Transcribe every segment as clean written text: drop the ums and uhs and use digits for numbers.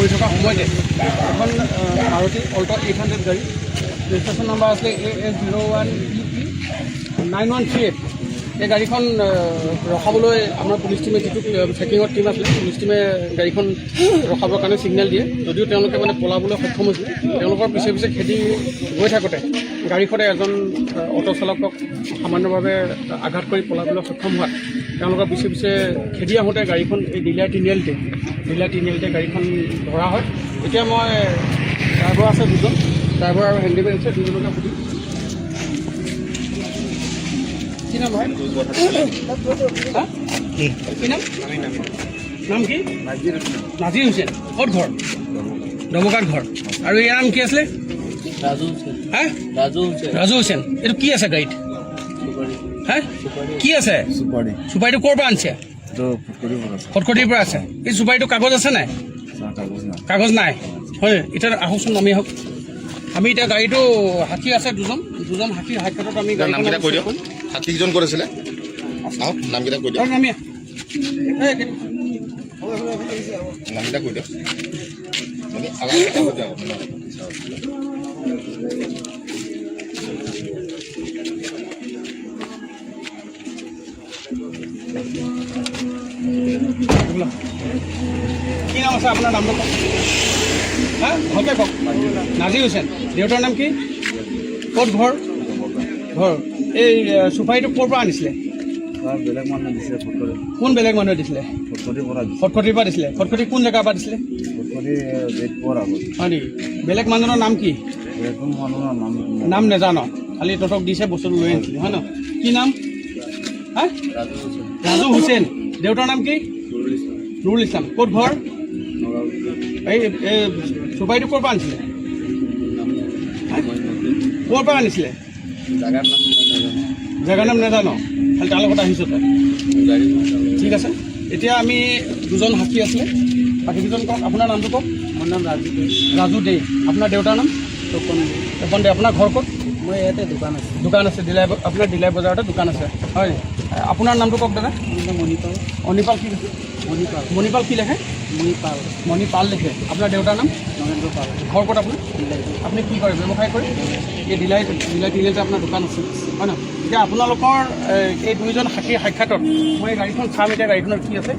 কৰি থকা সময়তে এখন মাৰুতি অল্ট 800 গাড়ী, ৰেজিষ্ট্ৰেশ্যন নাম্বাৰ আছিলে AS 01 EP 9138, এই গাড়ীখন ৰখাবলৈ আমাৰ পুলিচ টীমে, যিটো চেকিঙৰ টীম আছিলে, পুলিচ টীমে গাড়ীখন ৰখাবৰ কাৰণে ছিগনেল দিয়ে যদিও তেওঁলোকে মানে পলাবলৈ সক্ষম হৈছিলে। তেওঁলোকৰ পিছে পিছে খেদি গৈ থাকোঁতে গাড়ীখনে এজন অ'টো চালকক সামান্যভাৱে আঘাত কৰি পলাবলৈ সক্ষম হোৱাত তেওঁলোকৰ পিছে পিছে খেদি আহোঁতে গাড়ীখন এই ডিলাই তিনিআলিতে গাড়ীখন ধৰা হয়। এতিয়া মই ড্ৰাইভাৰ আছে দুজন, ড্ৰাইভাৰ আৰু হেণ্ডিমেন আছে, দুজনকে সুধিম। কি নাম ভাই? হা? কি নাম? নাম কি? নাজিৰ হুছেইন। ক'ত ঘৰ? ডবকাত ঘৰ। আৰু ইয়াৰ নাম কি আছিলে? ৰাজু হুছেইন। হা? ৰাজু হুছেইন। ৰাজু হুছেইন। এইটো কি আছে গাড়ীত? সুপাৰি। হা, কি আছে? সুপাৰি। চুপাৰিটো ক'ৰ পৰা আনিছে? এইটো ফুটকৰি পৰা আছে। খটখটিৰ পৰা আছে। এই চুপাৰিটো কাগজ আছে নাই? চাহ কাগজ নাই। কাগজ নাই। হয়, এতিয়া আহকচোন, নামি আহক। আমি এতিয়া গাড়ীটো, সাক্ষী আছে দুজন, দুজন সাক্ষীৰ সাক্ষাৎত আমি গাড়ীখন নামকেইটা কৈ দিয়ক। সাক্ষীকেইজন ক'ত আছিলে? আহক, নামকেইটা কৈ দিয়ক। নামি আহ। এই, নামকেইটা কৈ দিয়ক। মানে আগত যাওক। কি নাম আছে আপোনাৰ? নামটো কওক। হা, ভালকৈ কওক। নাজিৰ হুছেইন। দেউতাৰ নাম কি? ক'ত ঘৰ? ঘৰ এই চুপাৰিটো ক'ৰ পৰা আনিছিলে? তাৰ বেলেগ মানুহে দিছে ফুটকৰি। কোন বেলেগ মানুহে দিছিলে? ফুটকৰিৰ পৰা দিছে। খটখটিৰ পৰা দিছিলে। খটখটি কোন জেগাৰ পৰা দিছিলে? ফুটকৰি গেট পোৱাৰ আগত। হয় নেকি? বেলেগ মানুহজনৰ নাম কি? এইটো মানুহৰ নাম নাম নেজান, খালি তহঁতক দিছে, বস্তুটো লৈ আনিছিলি, হয় ন? কি নাম? হা? ৰাজু হুছেইন। ৰাজু হুছেইন। দেউতাৰ নাম কি? নুৰুল ইছলাম। নুৰুল ইছলাম। ক'ত ঘৰ? নগাঁও। এই এই চুপাৰিটো ক'ৰ পৰা আনিছিলে? হা? ক'ৰ পৰা আনিছিলে? জাগাৰ নাম মই নাজানো। জেগাৰ নাম নাজানো, খালি তাৰ লগত আহিছোঁ তই। গাড়ী। ঠিক আছে। এতিয়া আমি দুজন সাক্ষী আছিলে, বাকী কেইজন কওক। আপোনাৰ নামটো কওক। মোৰ নাম ৰাজু দে। ৰাজু দে। আপোনাৰ দেউতাৰ নাম? তপন দে। তপন দে। আপোনাৰ ঘৰ ক'ত? মই ইয়াতে দোকান আছে। দোকান আছে ডিলাই, আপোনাৰ ডিলাই বজাৰতে দোকান আছে, হয়। আপোনাৰ নামটো কওক দাদা। মোৰ নাম মণিপাল। অনিপাল কি কৈছে? মণিপাল। মণিপাল কি লেখে? মণিপাল। মণিপাল লিখে। আপোনাৰ দেউতাৰ নাম? নৰেন্দ্ৰ পাল। ঘৰ ক'ত আপোনাৰ? ডিলাই। আপুনি কি কৰে? ব্যৱসায় কৰে। এই ডিলাই ডিলাই তিনিআলিতে আপোনাৰ দোকান আছে, হয় ন? এতিয়া আপোনালোকৰ এই দুইজন সাক্ষীৰ সাক্ষাৎত মই এই গাড়ীখন চাম। এতিয়া গাড়ীখনত কি আছে?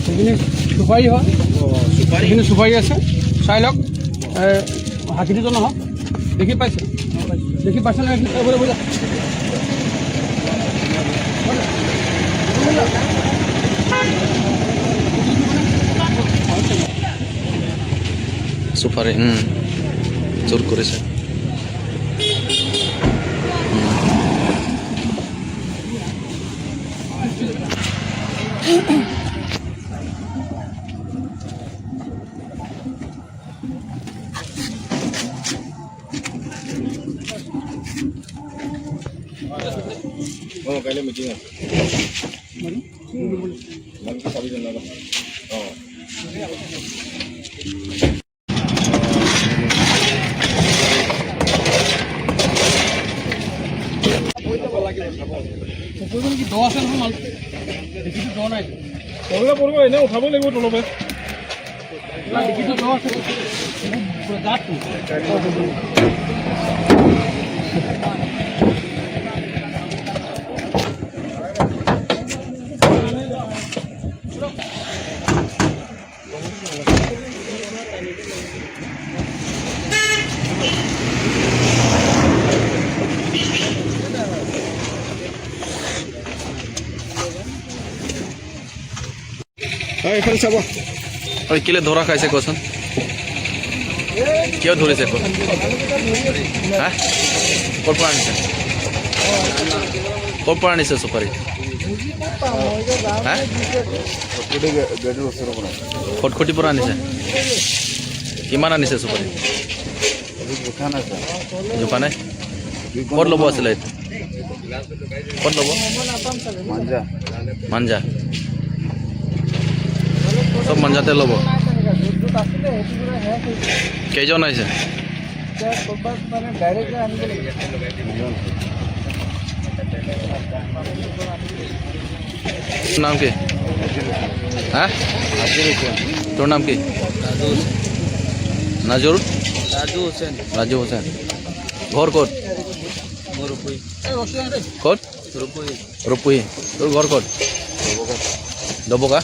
সেইখিনি চুপাৰি হয়, সেইখিনি চুপাৰি আছে। চাই লওক। সাক্ষী দুজন আহক। দেখি পাইছে? দেখি পাইছে নে? এইখিনি? বোলে বোলে। সুপারি জোর করেছে। অঁ, কাইলৈ মিটিং আছে। ভালকৈ চাবি জনাবা। অঁ। পুখুৰীটো কি দ আছে নহয় মালটো? দেখিছোঁ দ নাই। পৰিব, পৰিব। এনেই উঠাব লাগিব তলতে। দেখিছোঁ দ আছে গাঁতটো। এইফালে চাব। ঐ, কেলে ধৰা খাইছে কচোন? কিয় ধৰিছে ক? হা, ক'ৰ পৰা আনিছে? ক'ৰ পৰা আনিছে চুপাৰী? হা? গোটেই গেটৰ ওচৰৰ পৰা। খটখটিৰ পৰা আনিছে। কিমান আনিছে চুপাৰী? এইটো জোখা নাই ছাৰ। জোখা নাই। ক'ত ল'ব আছিলে এইটো? ক'ত ল'ব? মাঞ্জা। মাঞ্জা। চব মাঞ্জাতে ল'ব। কেইজন আহিছে? নাম কি? হা, তোৰ নাম কি? নাজুৰ। ৰাজু হুছেইন। ৰাজু হুছেইন। ঘৰ ক'ত? মোৰ ৰূপহী। ক'ত? ৰূপহী। ৰূপহী। তোৰ ঘৰ ক'ত? ডবকা।